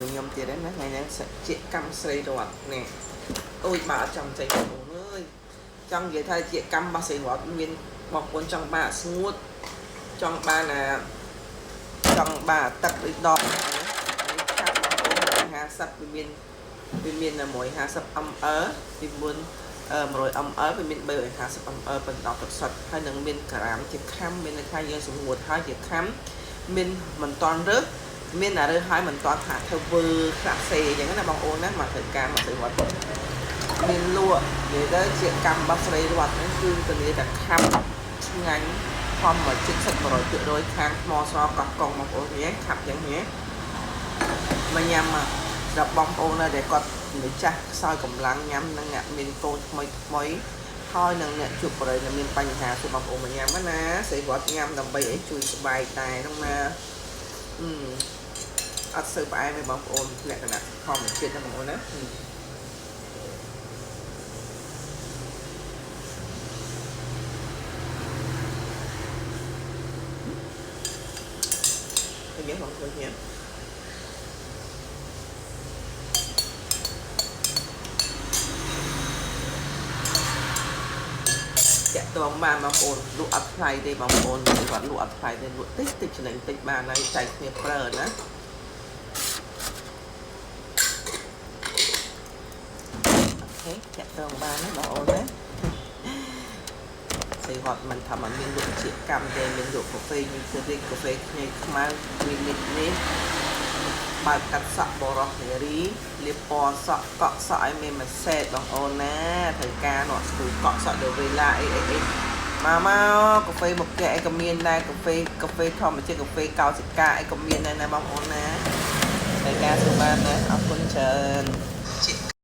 ខ្ញុំទៀតណាថ្ងៃនេះជាកម្មស្រីរតនេះអូយ បើអត់ចង់ចេញបងប្អូនអើយចង់និយាយថាជាកម្មរបស់ស្រីរតមានបងប្អូនចង់បានស្ងួតចង់បានអាចង់បានទឹកដូចដបនេះកាប់បងប្អូន150វាមាន150 ml ពីមុន100 ml វាមាន350 ml បណ្ដោះទឹកសុទ្ធហើយនឹងមានក្រាមជាខាំមានន័យថាយើងសម្ងួតហើយជាខាំមានមិនតន់រើសមានអារើសហើយមិនតន់ថាធ្វើវើខ្លះសេអញ្ចឹងណាបងអូនណាមកធ្វើការមកស្រីវត្តមានលក់និយាយទៅជាកម្មរបស់ស្រីវត្តហ្នឹងគឺធានាតែខាំឆ្ងាញ់ធម្មជាតិសិត100%ខាងថ្មស្រកោះកុងបងប្អូនញ៉េខាប់ចឹងញ៉េមកញ៉ាំមកសម្រាប់បងប្អូនណាដែលគាត់ម្ចាស់ខ្សោយកម្លាំងញ៉ាំនិងអ្នកមានកូនថ្មីថ្មីហើយនឹងអ្នកជួបបរិយដែលមានបញ្ហាសួរបងប្អូនមកញ៉ាំណាស្រីវត្តញ៉ាំដើម្បីឲ្យជួយស្បែកតែហ្នឹងណាអឺអត់សូវផ្អែមទេបងប្អូនលក្ខណៈធម្មជាតិណាបងប្អូនណាឃើញទេបងប្អូនញ៉ាំតាក់ទងបានបងប្អូនលក់អត់ថ្លៃទេបងប្អូនគាត់លក់អត់ថ្លៃទេលក់តិចតិចចំណេញតិចបានហើយចែកគ្នាប្រើណាអូខេតាក់ទងបានណាបងប្អូនណាស្រីរត់មិនថាมันមានលក់ជាកម្មទេមានលក់កាហ្វេញីសេរីកាហ្វេខ្ញីខ្មៅវីនិតនេះបើកកាត់សក់បរោះនារីលាបពណ៌សក់កក់សក់ឲ្យមានមួយសេតបងអូនណាត្រូវការនោះស្គូកក់សក់ដល់វេឡាអីអីអីមកមកកាហ្វេមកកែអីក៏មានដែរកាហ្វេកាហ្វេធម្មជាតិកាហ្វេកោសិកាអីក៏មានដែរណាបងអូនណាត្រូវការសួរបានណាអរគុណច្រើន។